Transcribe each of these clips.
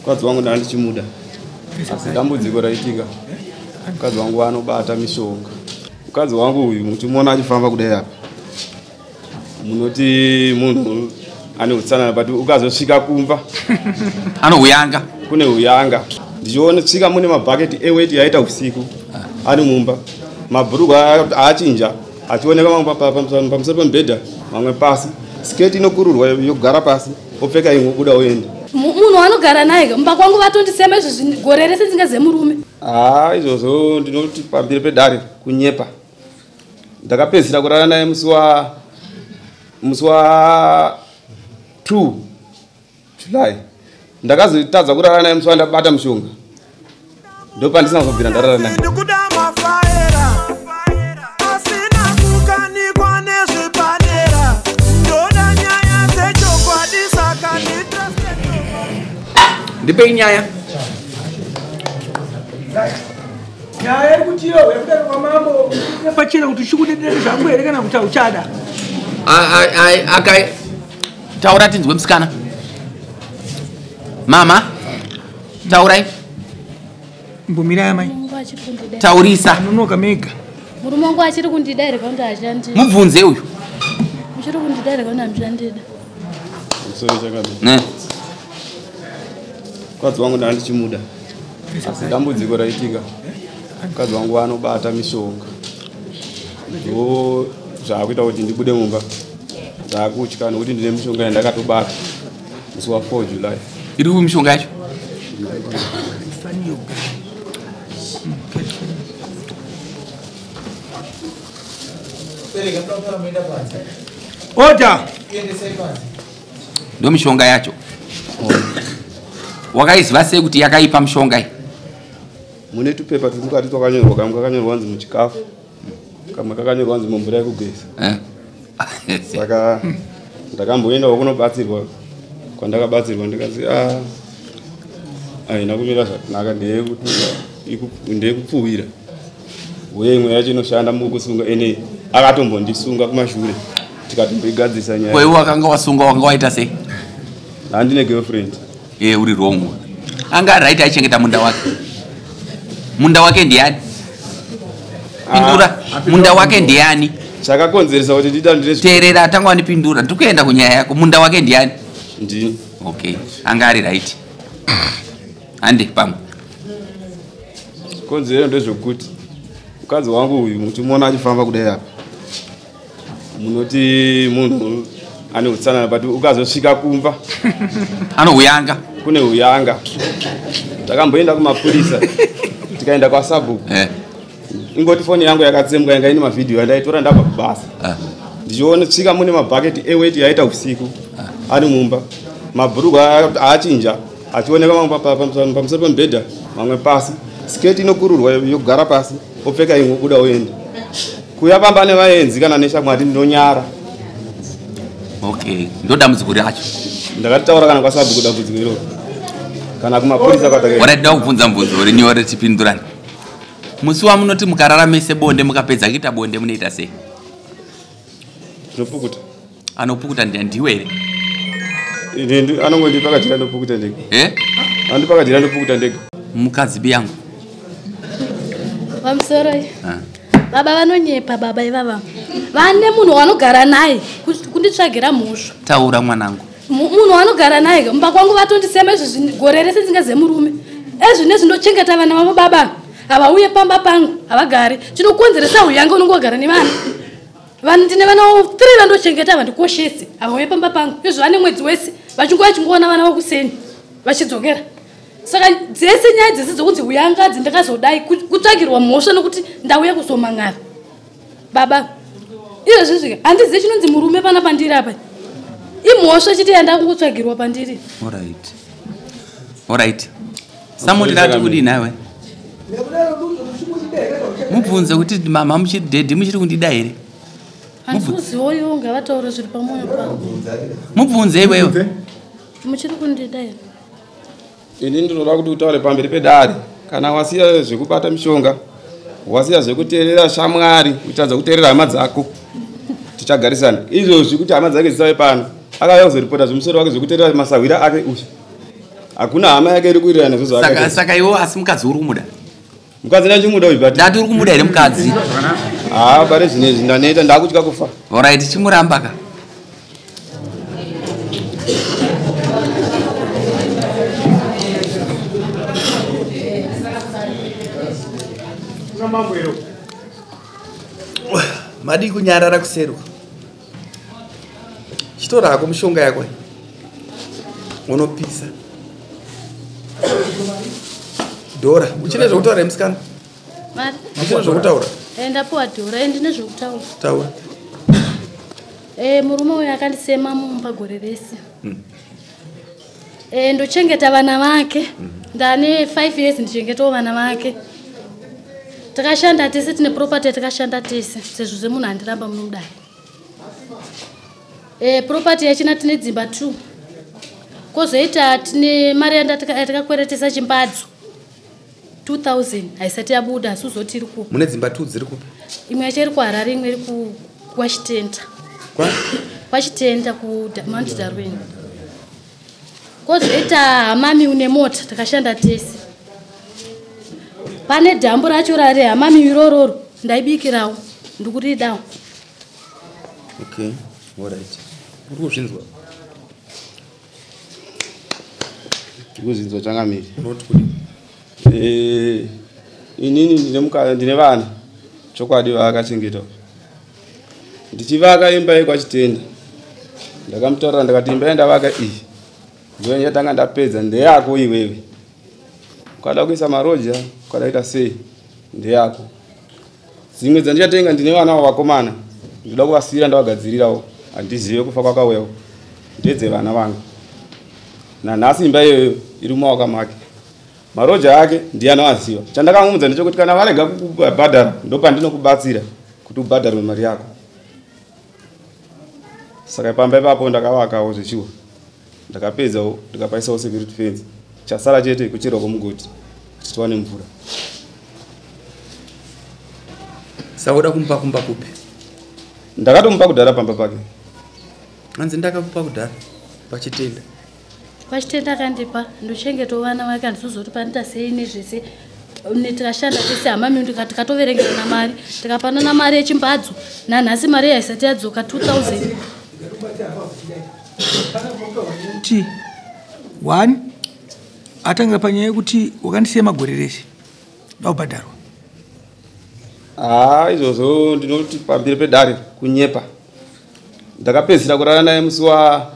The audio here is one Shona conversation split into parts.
Mukadzi wangu ndanga ndichimuda, asi dambudziko raitika, mukadzi wangu anobata mishonga. Mukadzi wangu uyu muchimuona achifamba kudai apa, munoti munhu ane utsanana, but ukazosvika kumba ano huyanga. Kune huyanga. Ndichiona tsvika mune mabhaketi eweti yaita usiku ari mumba, mabhurugwa aachinja achioneka mamwe pamusoro pemubhedha, mamwe pasi, sketi inokururwa yogara pasi, opfeka imwe obuda oenda. Munhu anogara naye mumba kwangu vatondisema izvozvi gore rese ndingazive murume. Haa, izvozvo ndinoti pamberi pedare kunyepa. Ndakapedzisira kurara naye musi wa 2 July. Ndakazotadza kurara naye musi wandabata mushonga, ndopandisina kuzobvira ndarara naye. Ndikuda mafaera asina kukanikwa nezvepadera. Ndoda nyaya dzechokwadi, saka nditrust. Ndipei nyaya. Nyaya iri kuti iyo yekudaro kwamambo pachena kuti uchikudedere zvangu here kana kuti hauchada. Aka taura tinzwe musikana. Mama, taurai. Mbumirai amai. Murume wangu achiri kundida. Taurisa. Nonoka mega. Murume wangu achiri kundida here kana kuti haachandida? Mubvunze uyu. Muchiri kundida here kana kuti hamuchandida? Musoro chakadai. Ne. Mukadzi wangu ndanga ndichimuda, asi dambudziko raitika, mukadzi wangu anobata mishonga, ndo zvaakuita kuti ndibude mumba. Ndaakutya nokuti ndine mishonga yandakatobata musi wa4 July. Iri kupi mishonga yacho? Faniyo. Order. Ndo mishonga yacho? Wakaiziva sei kuti yakaipa mishonga iyi? Mune tupepa turi mukati twakanyorwa. Kamwe kakanyorwa kunzi muchikafu, kamwe kakanyorwa kunzi mumvura yekugeza. Saka ndakamboendawo kunobatsirwa. Kwandakabatsirwa ndikazi a haina kumira zvakanaka, ndeyekupfuwira, uye imwe yacho inoshanda mukusunga. Ene akatombondisunga kumashure, tikatomboigadzisa nyaya. Kwaiwe wakanga wasunga, wanga waita sei? Handine girlfriend. E, uri wrong. Anga right, aichengeta munda wake. Munda wake ndiani? Pindura, munda wake ndiani? Chakakonzeresa kuti ndiita ndine Teerera, atanga wandipindura. Ndiri kuenda kunyaya yako. Munda wake ndiani? Ndini. Okay, anga ari right. Hande pamwe. Chikonzero ndezvekuti mukadzi wangu uyu muchimuona achifamba kudai apa, munoti munhu ane utsanana, but ukazosvika kumba ano huyanga. Kune huyanga. Takamboenda kumapurisa, tikaenda kwasabhuku. Ingoti foni yangu yakatsemuka, yanga ine mavhidhiyo andaitora ndabva kubasa. Ndichiona tsvika mune mabhaketi eweti yaita usiku ari mumba, mabhurugwa aachinja achioneka mamwe pamusoro pemubhedha, mamwe pasi, sketi inokururwa yogara pasi, opfeka imwe obuda oenda. Kuya pamba nevaenzi kana neshamwari ndinonyara. Okay, ndo dambudziko racho. Ndakataura kana kwasabhuku dambudziko iroro, kana kumapurisa kwatakaenda. Waraida kubvunza mubvunzo uri nyore, tipindurani. Musi wamunoti mukarara mese bonde, mukapedza kuita bonde munoita sei? Ndinopukuta. Anopukuta ndiwe here? Anongondipa kajira, ndopukuta ndega. Eh? Andipa kajira, ndopukuta ndega. Mukadzi biyangu. Pamusoro. Ah. Baba vanonyepa. Baba ivava vane munhu wanogara naye kunditsvagira mhosva. Taura mwanangu. Munhu wanogara naye mumba kwangu vatondisema izvozvi gore rese ndingazive murume. Ezvinezvi ndochengeta vana vavo. Baba havauye pamba pangu, havagari. Chinokonzeresa huyanga, unonge wagara nevana. Vanhu ndine vana three vandochengeta, havandikoshesi, havauye pamba pangu. Izvo vane mwedzi wese vachinguva vachingoona vana vokuseni vachidzokera. Saka dzese nyaya dzese dzokunzi huyangadzi ndakazodai kutsvagirwa mhosva nokuti ndauya kuzomang'ara. Baba, izvezvizvi handizivi chinonzi murume pana pandiri apa. Imhosva chiti yandakungotsvagirwa pandiri. Alright, samuti ndati kudii nawe? Mubvunze kuti mama muchiri, daddy muchiri kundida here? Handisi kuziva iwo, ngavataure zviri pamwoyo pavo. Mubvunze iwewe. Muchiri kundida here? Ini ndinoda kuti utaure pamberi pedare kana wasiya zvekubata mishonga, wasiya zvekuteerera shamwari, uchitadza kuteerera hama dzako, tichagarisana. Izvozvi kuti hama dzake dzisave pano, akauya kuzoripota zvemusoro wake zvekuteerera masahwira ake uyu. Hakuna hama yake iri kuwirirana nezvo Saka saka iwo asi mukadzi uri kumuda? Mukadzi ndachimuda uyu but ndati uri kumuda here mukadzi? Ah, pari zvinezvi ndaneta, ndakutya kufa. Alright, chimuramba ka. Madii kunyarara kuserwa? Chitora hako mishonga yako unopisa. Dhora, uchine zvekutaura musikana? Mari. Uchine zvekutaura? Ndapuwa dhora, ndine zvekutaura. Taura. Murume uyu akandisema mumba gore rese. Ndochengeta vana vake. Ndane 5 years ndichengetawo vana vake. Takashanda tese, tine property yatakashanda tese sezvo semunhu andiramba munomudai. Property yachina tine dzimba 2. Kozoita tine mari yatakakweretesa chimbadzo 2000 haisati yabuda, asi uzoti iri kupi. Mune dzimba 2 dziri kupi? Imwe yacho iri kuHarare, imwe iri kwaChitenda. KwaChitenda ku Mount Darwin. Kozoita hamami une mota, takashanda tese. Pane dhambu racho rari hamami irororo ndaibikirawo, ndikuridawo. Okay, all right. Uri kuzvinzwa? Ndikuzvinzwa changamire. Unoti kudii? Inini ndine vana chokwadi vaakachengeta. Ndichivaka imba yekwaChitenda ndakamutaurira ndakati imba yandavaka iyi ndiyo yatanga ndapedza, ndeyako iwewe. Ukada kuisa maroja, ukada kuita sei, ndeyako. Dzimwe dzandichatenga ndine vana vakomana, ndoda kuvasiyira ndavagadzirirawo, handizive kufa kwakauyawo, ndedzevana vangu. Nanhasi imba iyoyo iri mumaoko make. Maroja ake ndiye anoaziva. Chandakamuudza ndechekuti kana varega kukubhadhara ndopandinokubatsira kuti ubhadharwe mari yako. Saka pamba ipapo ndakavakawo zvechiwo, ndakapedzawo ndikapaisawo security fence. Chasara chete kucherwa kwomugoti kuti tiwane mvura. Saka uda kumupa kumba kupi? Ndakatomupa kudhara pamba pake. Hanzi ndakamupa kudhara paChitenda. PaChitenda akandipa, ndochengetawo vana vake, handizozoti panoita sei nezvese. Tikashanda tese hamami, tikatoverengerana mari, tikapanana mari yechimbadzo. Nanhasi mari haisati yadzoka 2000. Kuti 1 atangira panyaya yekuti wakandisiya magore rese ndaubhadharwa. Ah, izvozvo ndinoti pamberi pedare kunyepa. Ndakapedzisira kurara naye musi wa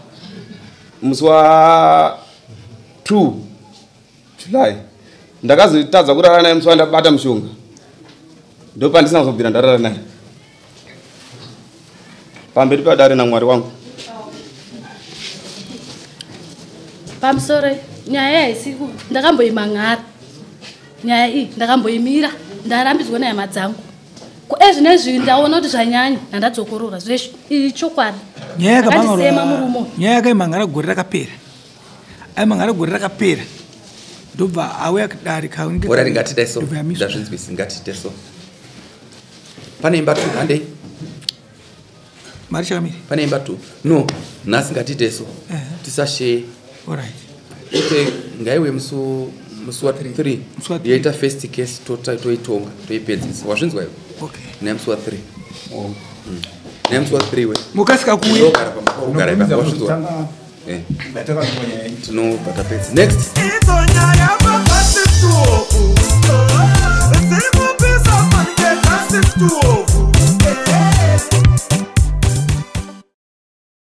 2 July. Ndakazotadza kurara naye musi wandabata mushonga. Ndopandisina kuzobvira ndarara naye. Pamberi padare naMwari wangu. Pamusoro nyaya haisi ndakamboimang'ara. Nyaya iyi ndakamboimira, ndarambidzwa nehama dzangu. Ezvinezvi ndaona kuti zvanyanya, handadzokorora zveshe. Iyi chokwadi. Akandisema murume. Nyaya yakaimang'ara gore rakapera. Aimang'ara gore rakapera. Ndobva auya kudare kaunge. Ora ngatidai so. Ndazvinzwisi ngatite so. Pane imba 2 handei. Mari chakamire. Pane imba 2. No, nhasi ngatite so. Tisashe. All right. Okay, ngaiwe musi wa 3. Yaita first case toitonga, toipedzisa. Wazvinzwa iwe? Okay. Nemusi wa 3. Nemusi wa 3 we. Mukasika kuuya. Ugara ipapo, wazvinzwa? Tinobva tapedza. Next.